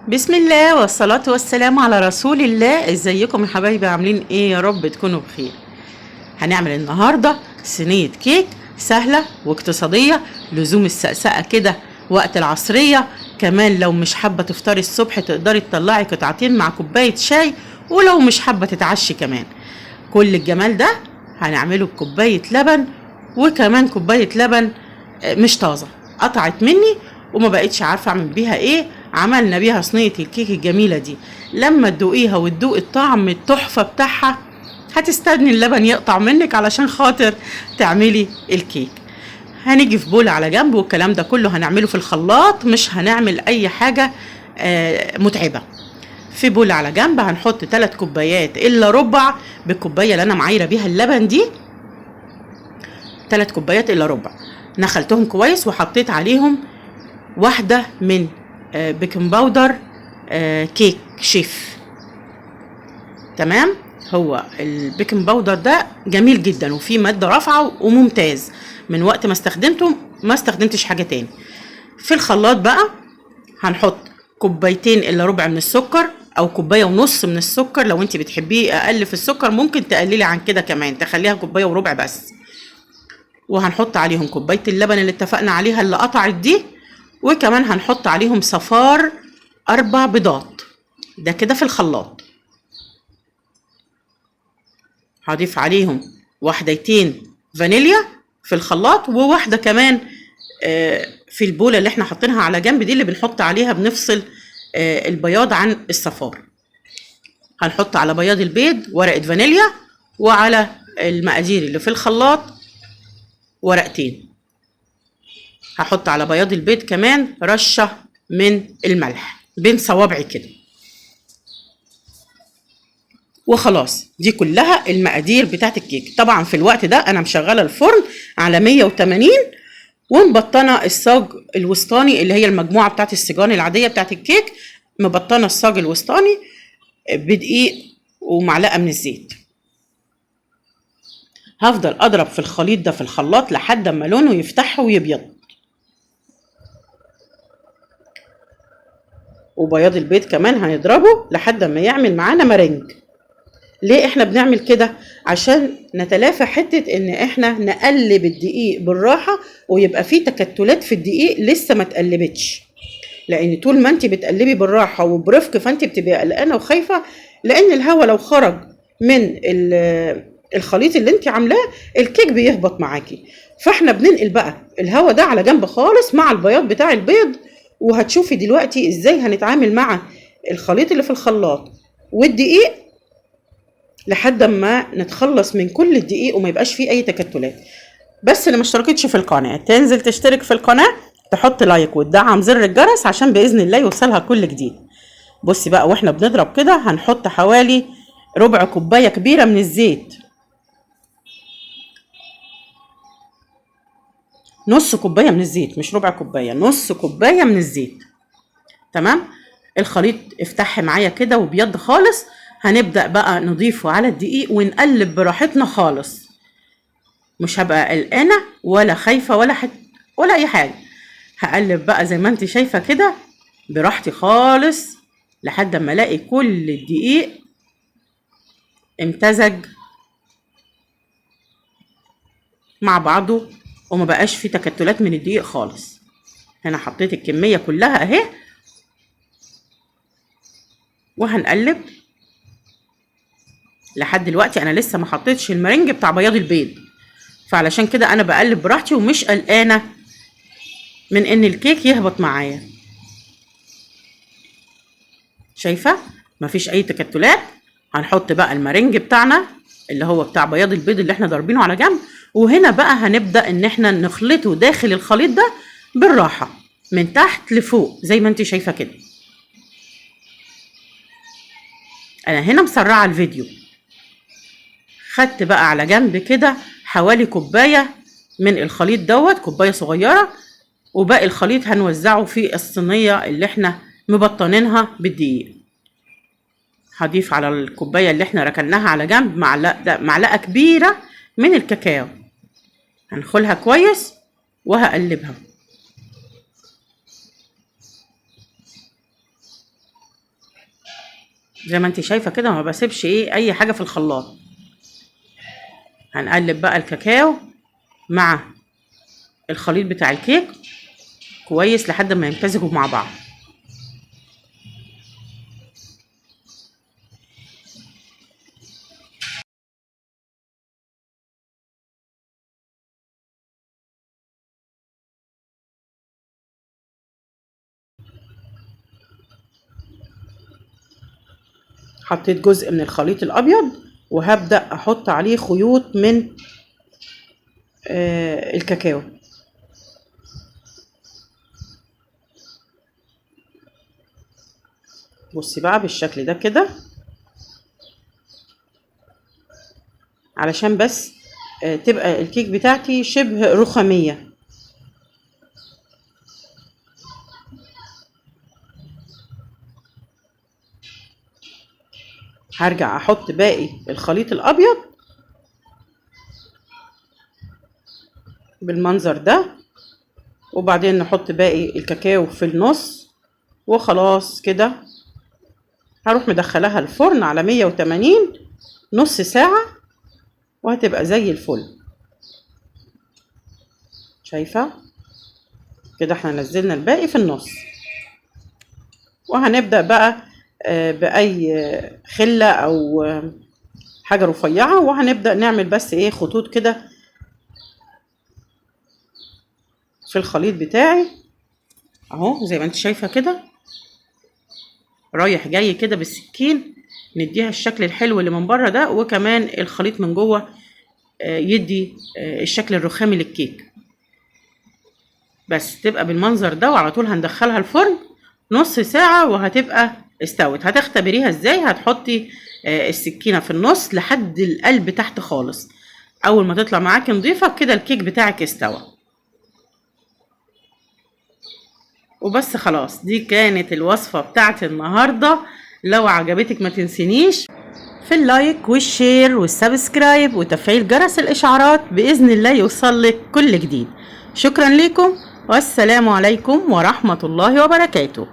بسم الله والصلاة والسلام على رسول الله. ازيكم يا حبايبي، عاملين ايه؟ يا رب تكونوا بخير. هنعمل النهاردة صينية كيك سهلة واقتصادية، لزوم السقسقة كده وقت العصرية. كمان لو مش حابة تفطري الصبح تقدري تطلعي قطعتين مع كوباية شاي، ولو مش حابة تتعشي كمان. كل الجمال ده هنعمله بكوباية لبن، وكمان كوباية لبن مش طازة، قطعت مني وما بقتش عارفة اعمل بيها ايه. عملنا بيها صينية الكيك الجميلة دي، لما تدوقيها وتدوقي الطعم التحفة بتاعها هتستني اللبن يقطع منك علشان خاطر تعملي الكيك. هنيجي في بولة على جنب، والكلام ده كله هنعمله في الخلاط، مش هنعمل اي حاجة متعبة. في بولة على جنب هنحط 3 كوبايات الا ربع بالكوباية اللي انا معايرة بيها اللبن دي، 3 كوبايات الا ربع. نخلتهم كويس وحطيت عليهم واحدة من baking powder كيك شيف. تمام، هو ال baking powder ده جميل جدا وفيه مادة رافعة وممتاز، من وقت ما استخدمته ما استخدمتش حاجة تاني. في الخلاط بقى هنحط كوبايتين الا ربع من السكر، او كوباية ونص من السكر لو انت بتحبيه اقل في السكر، ممكن تقللي عن كده كمان تخليها كوباية وربع بس. وهنحط عليهم كوباية اللبن اللي اتفقنا عليها اللي قطعت دي، وكمان هنحط عليهم صفار 4 بيضات. ده كده في الخلاط. هضيف عليهم 1 فانيليا في الخلاط، وواحدة كمان في البولة اللي احنا حاطينها على جنب دي اللي بنحط عليها بنفصل البياض عن الصفار. هنحط على بياض البيض ورقة فانيليا، وعلى المقادير اللي في الخلاط ورقتين. هحط على بياض البيض كمان رشة من الملح بين صوابعي كده، وخلاص. دي كلها المقادير بتاعت الكيك. طبعا في الوقت ده انا مشغله الفرن على 180، ومبطنه الصاج الوسطاني اللي هي المجموعه بتاعت السجان العاديه بتاعت الكيك، مبطنه الصاج الوسطاني بدقيق ومعلقه من الزيت. هفضل اضرب في الخليط ده في الخلاط لحد ما لونه يفتح ويبيض. وبياض البيض كمان هنضربه لحد ما يعمل معانا مرنج. ليه احنا بنعمل كده؟ عشان نتلافى حتة ان احنا نقلب الدقيق بالراحة ويبقى فيه تكتلات في الدقيق لسه ما تقلبتش، لان طول ما انت بتقلبي بالراحة وبرفق فانت بتبقي قلقانة وخايفة، لان الهواء لو خرج من الخليط اللي انت عاملاه الكيك بيهبط معاكي. فاحنا بننقل بقى الهواء ده على جنب خالص مع البياض بتاع البيض، وهتشوفي دلوقتي ازاي هنتعامل مع الخليط اللي في الخلاط والدقيق لحد ما نتخلص من كل الدقيق وما يبقاش فيه اي تكتلات. بس اللي ما اشتركتش في القناة تنزل تشترك في القناة، تحط لايك وتدعم زر الجرس عشان بإذن الله يوصلها كل جديد. بصي بقى واحنا بنضرب كده هنحط حوالي ربع كوباية كبيرة من الزيت، نص كوباية من الزيت، مش ربع كوباية، نص كوباية من الزيت. تمام، الخليط افتح معايا كده وبيض خالص. هنبدأ بقى نضيفه على الدقيق ونقلب براحتنا خالص، مش هبقى قلقانة ولا خايفة ولا أي حاجة. هقلب بقى زي ما انت شايفة كده براحتي خالص لحد ما الاقي كل الدقيق امتزج مع بعضه وما بقاش فيه تكتلات من الدقيق خالص. هنا حطيت الكمية كلها اهي، وهنقلب لحد دلوقتي. انا لسه ما حطيتش المرنج بتاع بياض البيض، فعلشان كده انا بقلب براحتي ومش قلقانه من ان الكيك يهبط معايا. شايفه مفيش اي تكتلات. هنحط بقى المرنج بتاعنا اللي هو بتاع بياض البيض اللي احنا ضاربينه على جنب، وهنا بقى هنبدا ان احنا نخلطه داخل الخليط ده بالراحه من تحت لفوق زي ما انت شايفه كده. انا هنا مسرعه الفيديو. خدت بقى على جنب كده حوالي كوبايه من الخليط دوت، كوبايه صغيره، وباقي الخليط هنوزعه في الصينيه اللي احنا مبطنينها بالدقيق. هضيف على الكوبايه اللي احنا ركناها على جنب معلقه كبيره من الكاكاو، هنخلها كويس وهقلبها. زي ما انت شايفه كده، ما بسيبش ايه اي حاجة في الخلاط. هنقلب بقى الكاكاو مع الخليط بتاع الكيك كويس لحد ما يمتزجوا مع بعض. حطيت جزء من الخليط الابيض، وهبدأ احط عليه خيوط من الكاكاو. بصي بقى بالشكل ده كده، علشان بس تبقى الكيك بتاعتي شبه رخامية. هرجع احط باقي الخليط الابيض بالمنظر ده، وبعدين نحط باقي الكاكاو في النص، وخلاص كده. هروح مدخلها الفرن على 180 نص ساعة، وهتبقى زي الفل. شايفة كده احنا نزلنا الباقي في النص. وهنبدأ بقى بأي خلة أو حاجة رفيعة، وهنبدأ نعمل بس إيه خطوط كده في الخليط بتاعي أهو، زي ما انت شايفة كده، رايح جاي كده بالسكين، نديها الشكل الحلو اللي من بره ده، وكمان الخليط من جوه يدي الشكل الرخامي للكيك. بس تبقى بالمنظر ده، وعلى طول هندخلها الفرن نص ساعة وهتبقى استوت. هتختبريها ازاي؟ هتحطي السكينة في النص لحد القلب تحت خالص، اول ما تطلع معاكي نضيفة كده الكيك بتاعك استوى. وبس خلاص، دي كانت الوصفة بتاعت النهاردة. لو عجبتك ما تنسينيش في ال like وال share وال subscribe وتفعيل جرس الإشعارات، بإذن الله يوصلك كل جديد. شكرا لكم، والسلام عليكم ورحمة الله وبركاته.